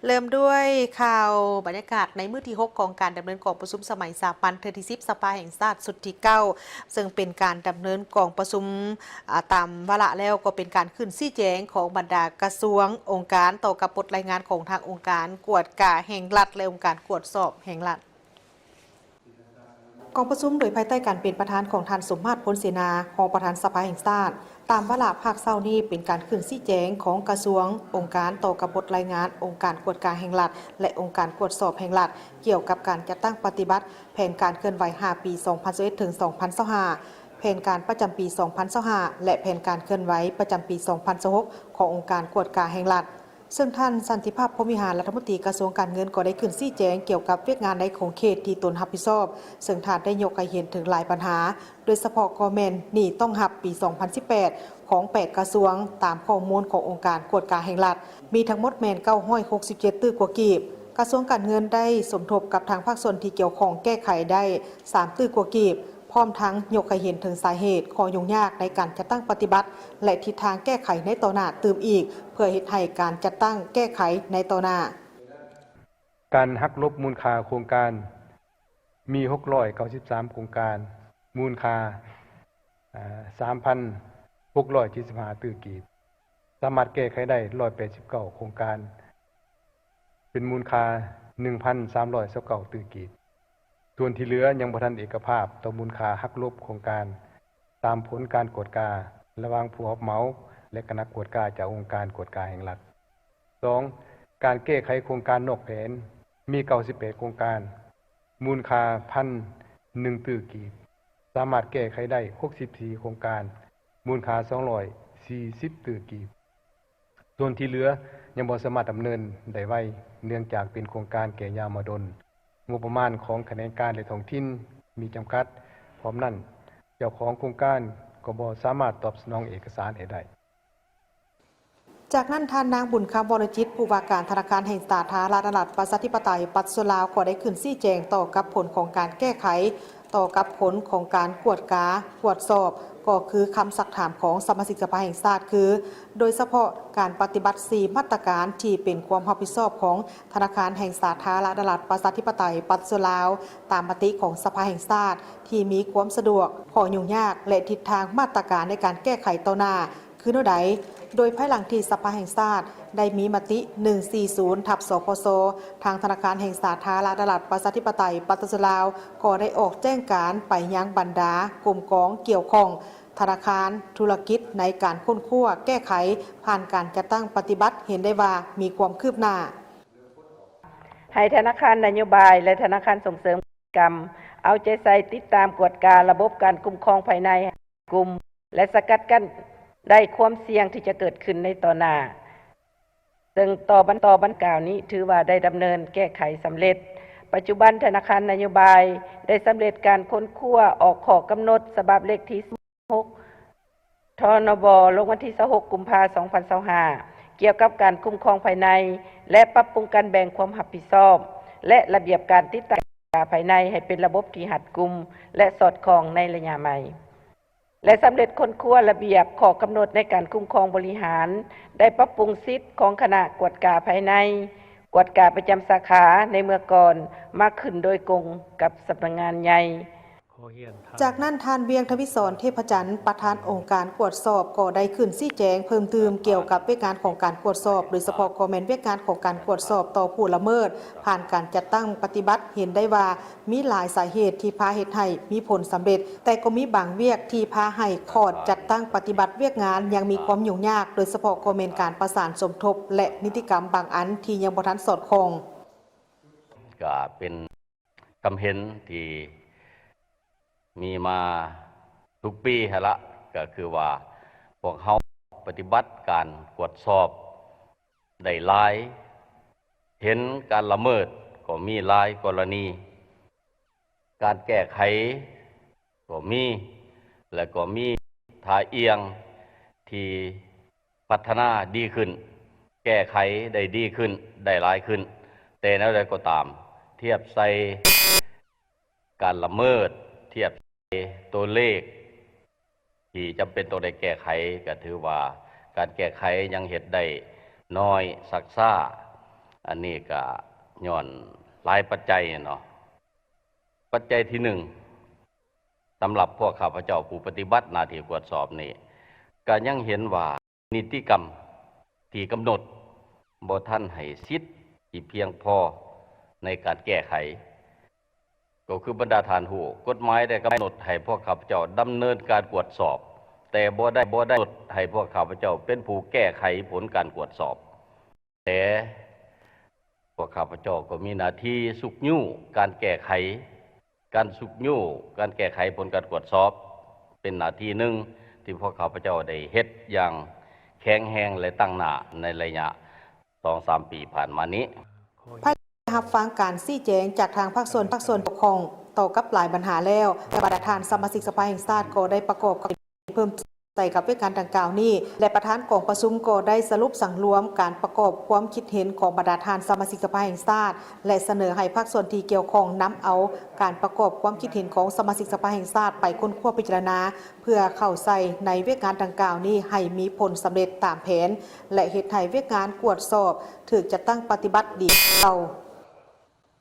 ເລີ່ມດ້ວຍຂ່າວບັນຍາກາດໃນມື້ທີຫົກຂອງການດຳເນີນກອງປະຊຸມສະໄໝສາມັນເທື່ອທີສິບ ສະພາແຫ່ງຊາດຊຸດທີເກົ້າ ເຊິ່ງເປັນການດຳເນີນກອງປະຊຸມ ອາ ຕາມວາລະແລ້ວກໍເປັນການຂຶ້ນຊີ້ແຈງຂອງບັນດາກະຊວງ, ອົງການ ຕໍ່ກັບບົດລາຍງານຂອງທາງອົງການກວດກາແຫ່ງລັດ ແລະ ອົງການກວດສອບແຫ່ງລັດ. ກອງປະຊຸມໂດຍພາຍໃຕ້ການເປັນປະທານຂອງທ່ານ ສົມມາດ ພົນເສນາ ຮອງປະທານສະພາແຫ່ງຊາດ, ຕາມວາລະພາກເຊົ້ານີ້ເປັນການຂຶ້ນຊີ້ແຈງຂອງກະຊວງ, ອົງການ ຕໍ່ກັບບົດລາຍງານອົງການກວດກາແຫ່ງລັດ ແລະ ອົງການກວດສອບແຫ່ງລັດ ກ່ຽວກັບການຈັດຕັ້ງປະຕິບັດແຜນການເຄື່ອນໄຫວຫ້າປີ ສອງພັນຊາວເອັດ ເຖິງ ສອງພັນຊາວຫ້າ, ແຜນການປະຈຳປີ ສອງພັນຊາວຫ້າ ແລະ ແຜນການເຄື່ອນໄຫວປະຈຳປີ ສອງພັນຊາວຫົກ ຂອງອົງການກວດກາແຫ່ງລັດ. ເຊິ່ງທ່ານ ສັນຕິພາບ ພົມວິຫານ ລັດຖະມົນຕີກະຊວງການເງິນ ກໍໄດ້ຂຶ້ນຊີ້ແຈງກ່ຽວກັບວຽກງານໃນຂົງເຂດທີ່ຕົນຮັບຜິດຊອບ, ເຊິ່ງທ່ານໄດ້ຍົກໃຫ້ເຫັນເຖິງຫຼາຍບັນຫາ, ໂດຍສະເພາະກໍແມ່ນໜີ້ຕ້ອງຮັບປີສອງພັນສິບແປດ ຂອງແປດກະຊວງ, ຕາມຂໍ້ມູນຂອງອົງການກວດກາແຫ່ງລັດ, ມີທັງໝົດແມ່ນເກົ້າຮ້ອຍຫົກສິບເຈັດຕື້ກວ່າກີບ. ກະຊວງການເງິນໄດ້ສົມທົບກັບທາງພາກສ່ວນທີ່ກ່ຽວຂ້ອງແກ້ໄຂໄດ້ສາມຕື້ກວ່າກີບ. ພ້ອມທັງຍົກໃຫ້ເຫັນເຖິງສາເຫດ, ຂໍ້ຫຍຸ້ງຍາກໃນການຈັດຕັ້ງປະຕິບັດ ແລະ ທິດທາງແກ້ໄຂໃນຕໍ່ໜ້າຕື່ມອີກ, ເພື່ອເຮັດໃຫ້ການຈັດຕັ້ງແກ້ໄຂໃນຕໍ່ໜ້າ. ການຫັກລົບມູນຄ່າໂຄງການມີຫົກຮ້ອຍເກົ້າສິບສາມໂຄງການ, ມູນຄ່າ ອາ ສາມພັນຫົກຮ້ອຍເຈັດສິບຫ້າຕື້ກີບ, ສາມາດແກ້ໄຂໄດ້ຮ້ອຍແປດສິບເກົ້າໂຄງການ, ເປັນມູນຄ່າໜຶ່ງພັນສາມຮ້ອຍຊາວເກົ້າຕື້ກີບ. ສ່ວນທີ່ເຫຼືອຍັງບໍ່ທັນເອກະພາບຕໍ່ມູນຄ່າຫັກລົບໂຄງການ ຕາມຜົນການກວດກາລະຫວ່າງຜູ້ຮັບເໝົາ ແລະ ຄະນະກວດກາຈາກອົງການກວດກາແຫ່ງລັດ. ສອງ, ການແກ້ໄຂໂຄງການນອກແຜນ ມີເກົ້າສິບແປດໂຄງການ, ມູນຄ່າພັນໜຶ່ງຕື້ກີບ, ສາມາດແກ້ໄຂໄດ້ຫົກສິບສີ່ໂຄງການ, ມູນຄ່າສອງຮ້ອຍສີ່ສິບຕື້ກີບ. ສ່ວນທີ່ເຫຼືອຍັງບໍ່ສາມາດດຳເນີນໄດ້ໄວ, ເນື່ອງຈາກເປັນໂຄງການແກ່ຍາວມາດົນ, ງົບປະມານຂອງຂະແໜງການ ແລະ ທ້ອງຖິ່ນມີຈຳກັດ. ພ້ອມນັ້ນ, ເຈົ້າຂອງໂຄງການກໍບໍ່ສາມາດຕອບສະໜອງເອກະສານໃຫ້ໄດ້. ຈາກນັ້ນ, ທ່ານນາງ ບຸນຄຳ ວໍລະຈິດ ຜູ້ວ່າການທະນາຄານແຫ່ງສາທາລະນະລັດ ປະຊາທິປະໄຕ ປະຊາຊົນລາວ ກໍໄດ້ຂຶ້ນຊີ້ແຈງຕໍ່ກັບຜົນຂອງການແກ້ໄຂ ຕໍ່ກັບຜົນຂອງການກວດກາ, ກວດສອບ, ກໍຄືຄຳຊັກຖາມຂອງສະມາຊິກສະພາແຫ່ງຊາດ ຄື ໂດຍສະເພາະການປະຕິບັດສີ່ມາດຕະການທີ່ເປັນຄວາມຮັບຜິດຊອບຂອງທະນາຄານແຫ່ງສາທາລະນະລັດ ປະຊາທິປະໄຕ ປະຊາຊົນລາວ ຕາມມະຕິຂອງສະພາແຫ່ງຊາດ ທີ່ມີຄວາມສະດວກ, ຂໍ້ຫຍຸ້ງຍາກ ແລະ ທິດທາງມາດຕະການໃນການແກ້ໄຂຕໍ່ໜ້າ ຄືແນວໃດ, ໂດຍພາຍຫຼັງທີ່ສະພາແຫ່ງຊາດໄດ້ມີມະຕິ ໜຶ່ງສີ່ສູນ ທັບ ສພຊ, ທາງທະນາຄານແຫ່ງສາທາລະນະລັດ ປະຊາທິປະໄຕ ປະຊາຊົນລາວ ກໍໄດ້ອອກແຈ້ງການໄປຍັງບັນດາກົມກອງກ່ຽວຂ້ອງ, ທະນາຄານ, ທຸລະກິດ ໃນການຄົ້ນຄວ້າແກ້ໄຂ ຜ່ານການຈັດຕັ້ງປະຕິບັດ ເຫັນໄດ້ວ່າມີຄວາມຄືບໜ້າ. ໃຫ້ທະນາຄານນະໂຍບາຍ ແລະ ທະນາຄານສົ່ງເສີມກຳ ເອົາໃຈໃສ່ຕິດຕາມກວດກາລະບົບການຄຸ້ມຄອງພາຍໃນ ກຸ່ມ ແລະ ສະກັດກັ້ນໄດ້ຄວາມສ່ຽງທີ່ຈະເກີດຂຶ້ນໃນຕໍ່ໜ້າ, ເຊິ່ງຕໍ່ບັນ ຕໍ່ບັນກ່າວນີ້ຖືວ່າໄດ້ດຳເນີນແກ້ໄຂສຳເລັດ. ປັດຈຸບັນທະນາຄານນະໂຍບາຍໄດ້ສຳເລັດການຄົ້ນຄວ້າອອກຂໍ້ກຳນົດສະບັບເລກທີສິບຫົກ ທນບ ລົງວັນທີຊາວຫົກ ກຸມພາ ສອງພັນຊາວຫ້າ ກ່ຽວກັບການຄຸ້ມຄອງພາຍໃນ ແລະ ປັບປຸງການແບ່ງຄວາມຮັບຜິດຊອບ ແລະ ລະບຽບການຕິດຕາມການກວດກາພາຍໃນໃຫ້ເປັນລະບົບທີ່ຮັດກຸມ ແລະ ສອດຄ່ອງໃນໄລຍະໃໝ່. ແລະ ສຳເລັດຄົ້ນຄວ້າລະບຽບຂໍ້ກຳນົດໃນການຄຸ້ມຄອງບໍລິຫານ, ໄດ້ປັບປຸງສິດຂອງຄະນະກວດກາພາຍໃນ, ກວດກາປະຈຳສາຂາໃນເມື່ອກ່ອນ ມາຂຶ້ນໂດຍກົງກັບສຳນັກງານໃຫຍ່. ຈາກນັ້ນ, ທ່ານ ວຽງທະວີສອນ ເທບພະຈັນ ປະທານອົງການກວດສອບ ກໍໄດ້ຂຶ້ນຊີ້ແຈງເພີ່ມຕື່ມກ່ຽວກັບວຽກງານຂອງການກວດສອບ, ໂດຍສະເພາະກໍແມ່ນວຽກງານຂອງການກວດສອບຕໍ່ຜູ້ລະເມີດ ຜ່ານການຈັດຕັ້ງປະຕິບັດ ເຫັນໄດ້ວ່າ ມີຫຼາຍສາເຫດທີ່ພາເຮັດໃຫ້ມີຜົນສຳເລັດ, ແຕ່ກໍມີບາງວຽກທີ່ພາໃຫ້ຂອດຈັດຕັ້ງປະຕິບັດວຽກງານຍັງມີຄວາມຫຍຸ້ງຍາກ, ໂດຍສະເພາະກໍແມ່ນການປະສານສົມທົບ ແລະ ນິຕິກຳບາງອັນທີ່ຍັງບໍ່ທັນສອດຄ່ອງ. ກະເປັນຄຳເຫັນທີ່ມີມາທຸກປີຫັ້ນລະ, ກະຄືວ່າພວກເຮົາປະຕິບັດການກວດສອບ ໄດ້ຫຼາຍ, ເຫັນການລະເມີດກໍມີຫຼາຍກໍລະນີ, ການແກ້ໄຂກໍມີ ແລະ ກໍມີທ່າອ່ຽງທີ່ພັດທະນາດີຂຶ້ນ, ແກ້ໄຂໄດ້ດີຂຶ້ນ, ໄດ້ຫຼາຍຂຶ້ນ. ແຕ່ແນວໃດກໍຕາມ, ທຽບໃສ່ ການລະເມີດ, ທຽບໃສ່ຕົວເລກທີ່ຈຳເປັນຕ້ອງໄດ້ແກ້ໄຂ, ກໍຖືວ່າການແກ້ໄຂຍັງເຮັດໄດ້ໜ້ອຍ, ຊັກຊ້າ. ອັນນີ້ກໍຍ້ອນຫຼາຍປັດໄຈເນາະ. ປັດໄຈທີໜຶ່ງ ສຳລັບພວກຂ້າພະເຈົ້າຜູ້ປະຕິບັດໜ້າທີ່ກວດສອບນີ້ ກໍຍັງເຫັນວ່າ ນິຕິກຳທີ່ກຳນົດບໍ່ທັນໃຫ້ສິດທີ່ພຽງພໍໃນການແກ້ໄຂ. ກໍຄືບັນດາທ່ານຮູ້, ກົດໝາຍໄດ້ກຳນົດໃຫ້ພວກຂ້າພະເຈົ້າດຳເນີນການກວດສອບ, ແຕ່ບໍ່ໄດ້, ບໍ່ໄດ້ກຳນົດໃຫ້ພວກຂ້າພະເຈົ້າເປັນຜູ້ແກ້ໄຂຜົນການກວດສອບ. ແຕ່ພວກຂ້າພະເຈົ້າກໍມີໜ້າທີ່ຊຸກຍູ້ການແກ້ໄຂ, ການຊຸກຍູ້ການແກ້ໄຂຜົນການກວດສອບ ເປັນໜ້າທີ່ໜຶ່ງທີ່ພວກຂ້າພະເຈົ້າໄດ້ເຮັດຢ່າງແຂງແຮງ ແລະ ຕັ້ງໜ້າໃນໄລຍະສອງສາມປີຜ່ານມານີ້. ພາຍຫຼັງຮັບຟັງການຊີ້ແຈງຈາກທາງພາກສ່ວນ, ພາກສ່ວນກ່ຽວຂ້ອງຕໍ່ກັບຫຼາຍບັນຫາແລ້ວ, ແຕ່ບັນດາທ່ານສະມາຊິກສະພາແຫ່ງຊາດກໍໄດ້ປະກອບຄຳເຫັນເພີ່ມ ໃສ່ກັບວຽກງານດັ່ງກ່າວນີ້ ແລະ ປະທານກອງປະຊຸມກໍໄດ້ສະຫຼຸບສັງລວມການປະກອບຄວາມຄິດເຫັນຂອງບັນດາທ່ານສະມາຊິກສະພາແຫ່ງຊາດ ແລະ ສະເໜີໃຫ້ພາກສ່ວນທີ່ກ່ຽວຂ້ອງນຳເອົາການປະກອບຄວາມຄິດເຫັນຂອງສະມາຊິກສະພາແຫ່ງຊາດໄປຄົ້ນຄວ້າພິຈາລະນາ ເພື່ອເຂົ້າໃສ່ໃນວຽກງານດັ່ງກ່າວນີ້ໃຫ້ມີຜົນສຳເລັດຕາມແຜນ ແລະ ເຮັດໃຫ້ວຽກງານກວດສອບຖືກຈັດຕັ້ງປະຕິບັດດີເກົ່າ.